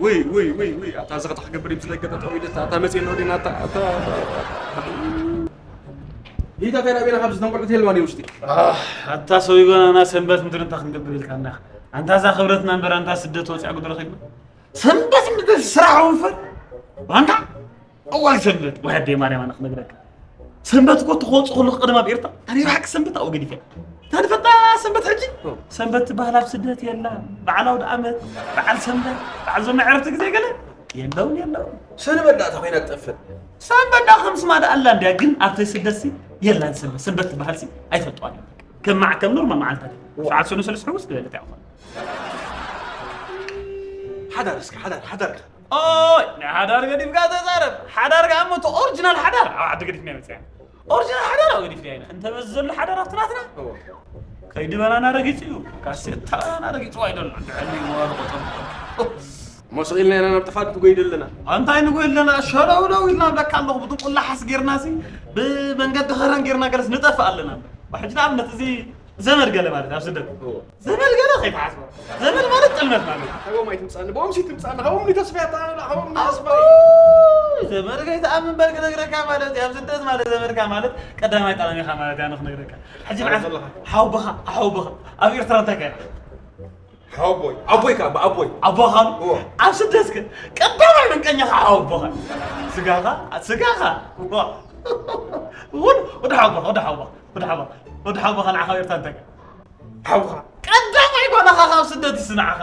ውይ ውይ ውይ ውይ ኣታ እዚ ከታ ክገብር እዩ ዝለገ ጠጠው ኢለ ኣታ መፅእ ነው ዲና ኣታ ኣታ ጌታ እንታይ ናበና ካብዚ ተንቆልዑት የልዋን ውሽጢ ኣታ ሰው ይጎናና ሰንበት ምድሪ እንታይ ክንገብር ኢልካና ኣንታ እዛ ክብረትና እምበር ኣንታ ስደት ወፂኣ ጉድረ ከይብሎ ሰንበት ምድሪ ስራሕ ወንፈር ኣንታ እዋይ ሰንበት ወይ ኣደይ ማርያም ኣነ ክነግረካ ሰንበት እኮ ተኸወፁ ከለኹ ቀደም ኣብ ኤርትራ ኣነ ይርሓቅ ሰንበት ኣብኡ ገዲፈ እታ ንፈታ ሰንበት ሕጂ ሰንበት ትበሃል ኣብ ስደት የላ በዓል ኣውደ ኣመት በዓል ሰንበት በዓል ዞና ዕረፍቲ ግዜ ገለ የለውን የለውን ሰንበት ዳ እታ ኮይና ትጠፍእ ሰንበት ዳ ከም ስማ ዳ ኣላ እንድያ ግን ኣብተይ ስደት ሲ የላን ሰንበት ሰንበት ትበሃል ሲ ኣይፈልጥዋን ከም ማዕከም ኖርማል መዓልታት እዩ ሰዓት ሰኑ ሰለስተ ሕውስ ዝበለት ይኾን ሓዳር እስኪ ሓዳር ሓዳር ኦይ ናይ ሓዳር ገዲፍካ ተዛረብ ሓዳር ከኣ እሞ እቲ ኦሪጂናል ሓዳር ኣብ ዓዲ ገዲፍና መፅያ ኦሪጂናል ሓዳር ኣብ ገዲፍና ኢና እንተ በዚ ዘሎ ሓዳር ኣብቲ ናትና ከይዲ በናና ረጊፁ እዩ ካሴታ በናና ረጊፅዋ ይደሎ ድዕሊ ይዋሉ ቆጠም መሰቂልና ኢና ናብ ጥፋት ትጎይድ ኣለና ኣንታይ ንጎይ ኣለና ሸለውለው ኢልና ብለካ ኣለኹ ብጥንቁላ ሓስ ጌርና ሲ ብመንገዲ ኸረን ጌርና ገለስ ንጠፍእ ኣለና ሕጂ ንኣብነት እዚ ዘመድ ገለ ማለት ኣብ ስደት ዘመድ ገለ ከይትሓስቦ ዘመድ ማለት ጥልመት ማለት እዩ። ካብኦም ኣይትምፃኒ ብኦም ሲ ትምፃኒ ካብኦም ንተስፋ ያተኣና ካብኦም ንተስፋ ዘመድ ከይትኣምን በል ክነግረካ ማለት እዩ ኣብ ስደት ማለት ዘመድካ ማለት ቀዳማይ ጠቐሚኻ ማለት እያ ንክነግረካ ሕጂ መዓት ሓውብኻ ሓውብኻ ኣብ ኤርትራ እንታይ ከይና ሓወቦይ ኣቦይ ከ ኣቦይ ኣቦኻ ኣብ ስደትክ ቀዳማይ መንቀኛኻ ሓወቦኻ ስጋኻ ስጋኻ እውን ወደ ሓውቦኻ ወደ ሓውቦኻ ወደ ሓውቦኻ ወደ ሓውቦኻ ንዓኻ ኤርትራ እንታይ ሓውኻ ቀዳማይ ጓናኻ ካብ ስደት ይስናዓኻ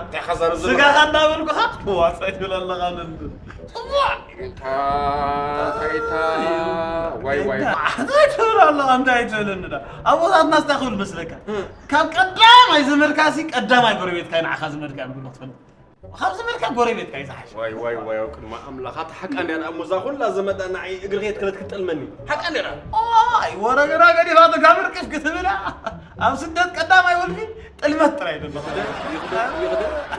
ስጋኻ እንዳበልኩኻ ዋሳ ይብል ኣለኻ ንንዱ እንታይ እንታይ እንታይ ዋይ ዋይ እንታይ ትብል ኣለኻ እንታይ ትብለኒ ዳ ኣቦታትና ስታ ክብል መስለካ ካብ ቀዳማይ ዘመድካ ሲ ቀዳማይ ጎረቤትካ ንዓኻ ዘመድካ ብሎ ትፈልጥ ካብ ዘመድካ ጎረቤትካ ይዝሓሽ ዋይ ዋይ ዋይ ኣብ ቅድሚ ኣምላኽ ኣታ ሓቃ እንድያ ደኣ እሞ እዛ ኩላ ዘመዳ ንዓይ እግሪ ከየትከለት ክትጠልመኒ ሓቃ እንድያ ደኣ ኣይ ወረገራ ገዲፋ ተጋብር ቅፍ ክትብላ ኣብ ስደት ቀዳማይ ወልፊ ጥልመት ጥራይ ዘለኹ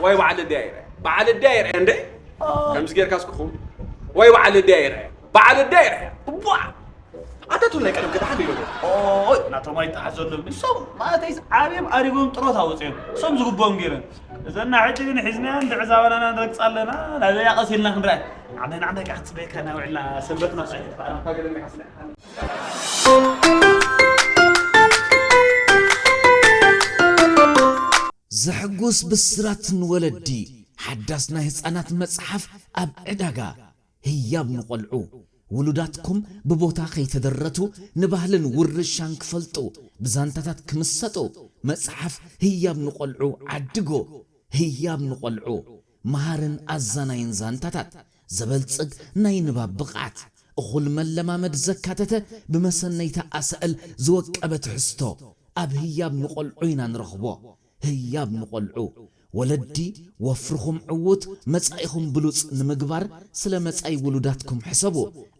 ዋይ በዓል ድያ ይረ በዓል ድያ ይረ እንደ ከምዚ ጌርካ እስክኹ ወይ በዓል ድያ ይረ በዓል ድያ ይረ እቧ ኣታ ቶም ናይ ቀደም ገዳሓ ዶ ይነብሩ ኦይ ናቶም ኣይተሓዘሎም ንሶም ማእተይስ ዓብዮም ኣሪጎም ጥሮታ ወፅዮም እሶም ዝግብኦም ገይረን እዘና ሕጂ ግን ሒዝናያ እንድዕዛበናና ንረግፅ ኣለና ናበያ ቀስ ኢልና ክንረኣይ ዓመይ ንዓመይ ከዓ ክትፅበየካ ናውዕልና ሰንበትና ሳይት በዓል ኣታ ገለ ናይ ሓስለ ዘሐጉስ ብስራት ንወለዲ! ሓዳስ ናይ ህጻናት መጽሓፍ ኣብ ዕዳጋ። ህያብ ንቖልዑ! ውሉዳትኩም ብቦታ ከይተደረቱ ንባህልን ውርሻን ክፈልጡ፣ ብዛንታታት ክምሰጡ፣ መጽሓፍ ህያብ ንቖልዑ ዓድጎ! ህያብ ንቖልዑ! መሃርን ኣዛናይን ዛንታታት፣ ዘበልጽግ ናይ ንባብ ብቕዓት፣ እኹል መለማመድ ዘካተተ ብመሰነይታ ኣሳእል ዝወቀበ ትሕዝቶ፣ ኣብ ህያብ ንቖልዑ ኢና ንረኽቦ። ህያብ ንቖልዑ፣ ወለዲ፣ ወፍርኹም ዕዉት፣ መጻኢኹም ብሉጽ ንምግባር ስለ መጻኢ ውሉዳትኩም ሕሰቡ።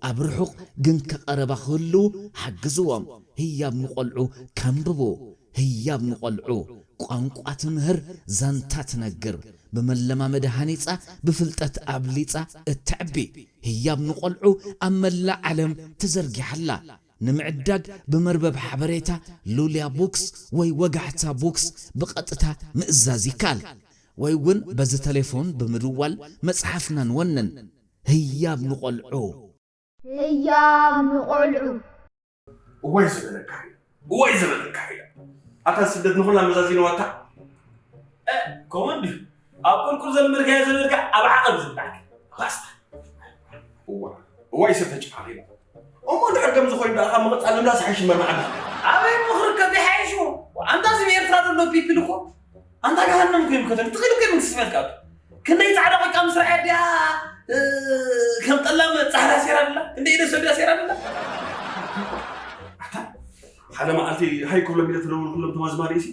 ኣብ ርሑቕ ግንከ ቀረባ ክህልዉ ሓግዝዎም። ህያብ ንቖልዑ ከንብቡ። ህያብ ንቖልዑ ቋንቋ ትምህር፣ ዛንታ ትነግር፣ ብመለማመዲ ሃኒጻ፣ ብፍልጠት ኣብሊጻ እተዕቢ። ህያብ ንቖልዑ ኣብ መላእ ዓለም ተዘርጊሓ ኣላ። ንምዕዳግ ብመርበብ ሓበሬታ ሉልያ ቡክስ ወይ ወጋሕታ ቡክስ ብቐጥታ ምእዛዝ ይከኣል። ወይ እውን በዚ ተሌፎን ብምድዋል መጽሓፍና ንወንን። ህያብ ንቖልዑ። ህያብ ንቖልዑ። እዋይ ዝበለካ ኢላ እዋይ ዝበለካ ኢላ። ኣታ ስደት ንኹላ መዛዚንዋታ። ከምኡ እንድዩ። ኣብ ቁልቁል ዘልመድካዮ ዘልመድካ ኣብ ዓቐብ ዝብላዕካ። ባስታ። እዋ እዋይ ሰብ ተጨፋኺላ። እሞ እንድሕር ከምዚ ኮይኑ ደኣ ካብ ምቕጻል ምምላስ ይሓይሽ እምበር ንዓዲ። ኣበይ እሞ ክርከብ ይሓይሽ እሞ። ኣንታ እዚ ብኤርትራ ዘሎ ፒፕል እኮ ኣንታ ገሃነም እኮ ይምከተሉ። ትኽእል እኮ መንግስቲ መትካቱ። ክንደይ ጻዕዳ ቆጫ ምስ ረኣየት ድያ ከም ጠላም ጻዕዳ ሴራ ደላ? ክንደይ ኢደ ሰብ ድያ ሴራ ደላ? ኣታ ሓደ መዓልቲ ሃይ ክብሎም ኢለ ተደውል ኩሎም ተማዝማሪ ሲ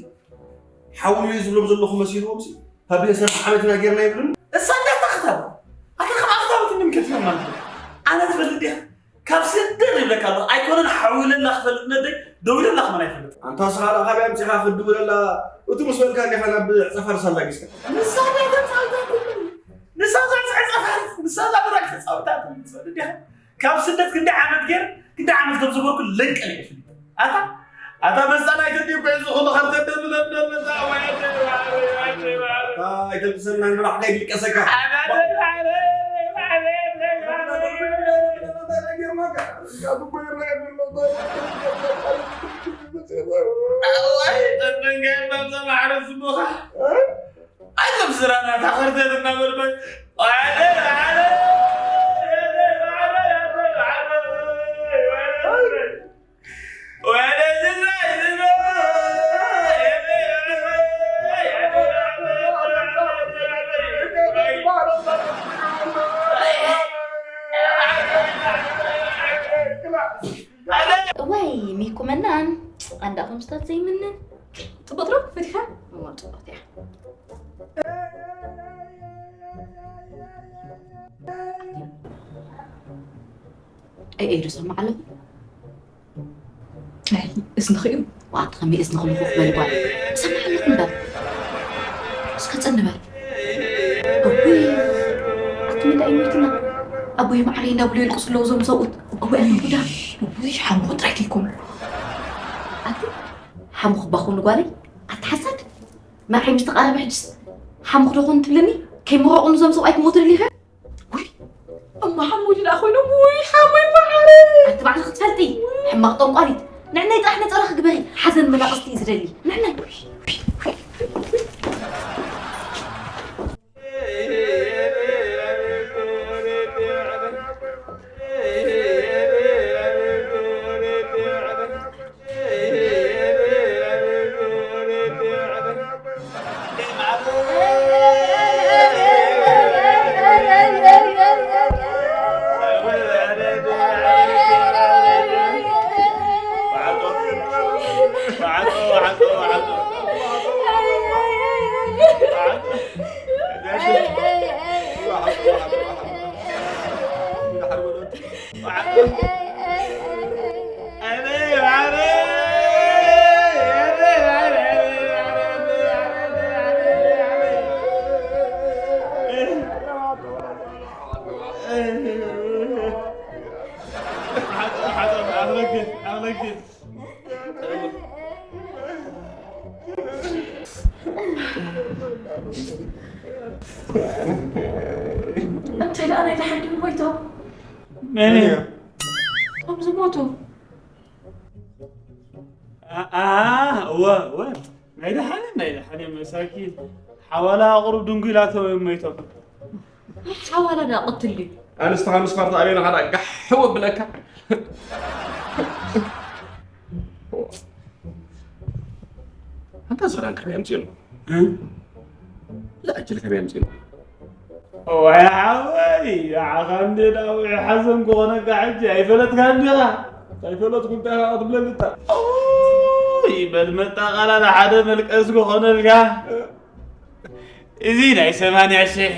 ሓውሉ እዩ ዝብሎም ዘለኹ መሲልዎም ሲ ካብ ቤተሰብ ዓመትና ጌርና ይብሉን እሳ እንዳታ ክታብ ኣታ ከም ኣክታብት እንምከት ማለት ኣነ ትፈልጥ ዲኻ ካብ ስደት ይብለካ ኣሎ ኣይኮነን ሓዊለላ ክፈልጥ ነደይ ደዊለላ ክመን ኣይፈልጥ ኣንታ ስኻ ደኣ ካበይ ኣምጺኻ ክትድውለላ እቱ ምስ በልካ እንዲኻ ናብ ዕጸፋርስ ኣላጊስካ ንሳ ድያ ተጻውታ ኩሉ ንሳ እዛ ዕጸፋርስ ንሳ እዛ ብራቅ ተጻውታ ኩሉ ትፈልጥ ዲኻ ካብ ስደት ክንዲ ዓመት ገይር ክንዲ ዓመት ከም ዘበርኩ ለንቀል እየ ፍልጥ ኣታ ኣታ መሳናይ ተዲብ ኮይኑ ዝኾነ ኸርተደብለብለብዛ ወያደ ኣይተልቅሰና ንባዕለይ ድልቀሰካ ኣዋይ ጠንቀ ባብዛ ማዕረ ስቦኻ ኣይቶም ስራና ታኸርተት እናበልበ እዋይ ሚኩ መናን ኣንዳ ከምስታት ዘይምንን ጽቡቅ ትሮ ፈቲኻ እሞ ጽቡቅ እያ ኣይ ኤዱ ሰማዕ ኣለኹ ኣይ እዝንኺ እዩ ዋት ከመይ እዝንኹም ኮፍ በል ጓል ሰማዕ ኣለኹ እምበር እስከ ጽን በል እውይ ኣቲ መን ዳኣ ይሞይትና ኣቦይ ማዕረይ እንዳብሉ የልቅሱ ኣለዉ እዞም ሰብኡት እውይ ኣቲ ጉዳ እውይ ሓሙኹ ጥራይ ከይኮኑ ኣቲ ሓሙኽ ባኹን ጓለይ ኣቲ ሓሳድ ማዕረይ ምስ ተቓረበ ሕጅስ ሓሙኽ ዶ ኾን ትብለኒ ከይምረቑኒ እዞም ሰብኣይ ክሞቱ ደሊኸ ውይ እማ ሓሙዲ ደኣ ኮይኖም ውይ ሓሙይ ማዓረይ ኣቲ ባዕልኺ ትፈልጢ ሕማቕ ጠንቋሊት ንዕነይ ጥራሕ ነፀላኺ ግበሪ ሓዘን መናቕስቲ እዩ ዝደሊ ንዕነይ እንተ ደኣ ናይ ደሓን ድዩ ሞይቶም? መን እዩ? እቶም ዝሞቱ። ኣ- ኣ- እወ እወ ናይ ደሓን ናይ ደሓን እዮም መሳኪን ሓዋላ ኣቕሩብ ድንጉይ ኢላቶም እዮም ሞይቶም። ሓዋላ ደኣ ቅትል ድዩ? ኣንስትኻ ምስ ፋርታ ኣበይና ሓዳ ጋሕ ወብለካ ኣንታ ዝኽዳን ከመይ ኣምፅኡ ላ ኣጅል ከመይ ኣምፅኡ ዋይ ሓወይ ንዓኻ እንደ ዳዊ ሓዘን ክኾነካ ሕጂ ኣይፈለጥካን ዲኻ ኣይፈለጥኩ እንታይ ኢኻ ክትብለኒ እታ ይበል መጣ ቃላ ንሓደ መልቀስ ክኾነልካ እዚ ናይ ሰማንያ ሽሕ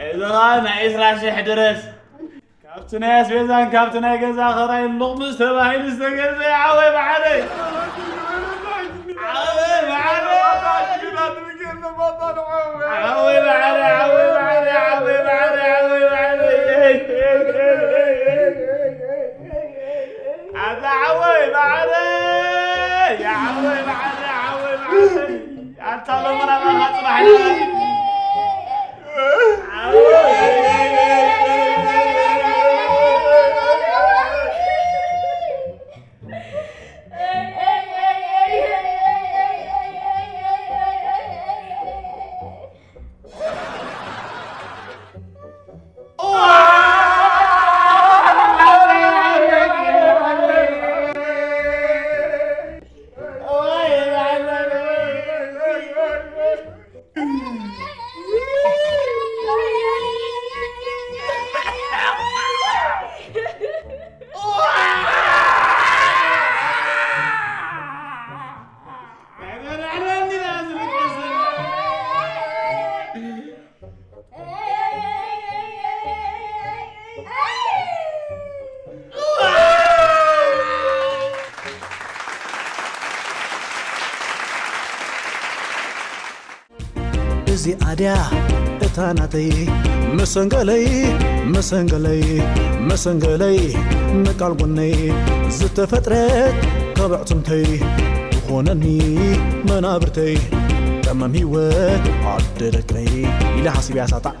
እዚ ኸዓ ናይ ዕስራ ሽሕ ድረስ ካብቲ ናይ ኣስቤዛን ካብቲ ናይ ገዛ ኸራይን ሎቕምስ ተባሂሉ ዝተገዘ ዓወይ መዓረይ። ዓወይ መዓረይ። ዓወይ መዓረይ፣ ዓወይ መዓረይ፣ ዓወይ መዓረይ፣ ዓወይ መዓረይ። ኣታ ዓወይ መዓረይ። ዓወይ መዓረይ፣ ዓወይ መዓረይ። ኣታ ሎሚ ናባኻ ጽባሕ ናባኻ። እዚኣ ድያ እታ ናተይ መሰንገለይ፣ መሰንገለይ፣ መሰንገለይ፣ ንቃል ጎነይ ዝተፈጥረት ካብ ኣዕጽምተይ ትኾነኒ መናብርተይ። ቀመም ህይወት ኣደ ደቀይ ኢለ ሓሲበያ ሳጣዕ።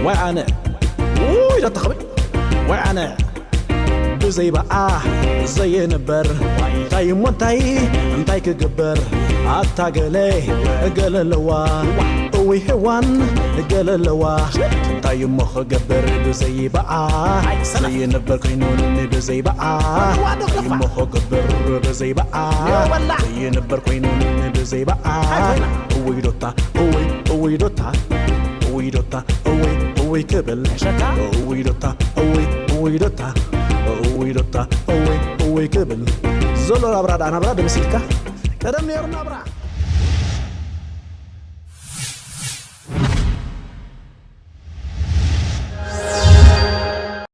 ዋይ ኣነ፣ ውይ፣ ዳተኸበይ፣ ዋይ ኣነ። ብዘይ በኣ ዘየንበር፣ እንታይ እሞ እንታይ፣ እንታይ ክግበር? ኣታ ገለ፣ ገለ ኣለዋ፣ እውይ ሄዋን፣ ገለ ኣለዋ። እንታይ እሞ ክገብር ብዘይ በኣ ዘየንበር ኮይኑኒ ብዘይ በኣ? እንታይ እሞ ክገብር ብዘይ በኣ ዘየንበር ኮይኑኒ ብዘይ በኣ? እውይ ዶታ፣ እውይ፣ እውይ ዶታ፣ እውይ ዶታ፣ እውይ፣ እውይ ክብል። እውይ ዶታ፣ እውይ፣ እውይ ዶታ፣ እውይ ዶታ፣ እውይ፣ እውይ ክብል። ዘሎ ናብራ ደኣ ናብራ ደምሲልካ። ቀደም ነይሩ ናብራ።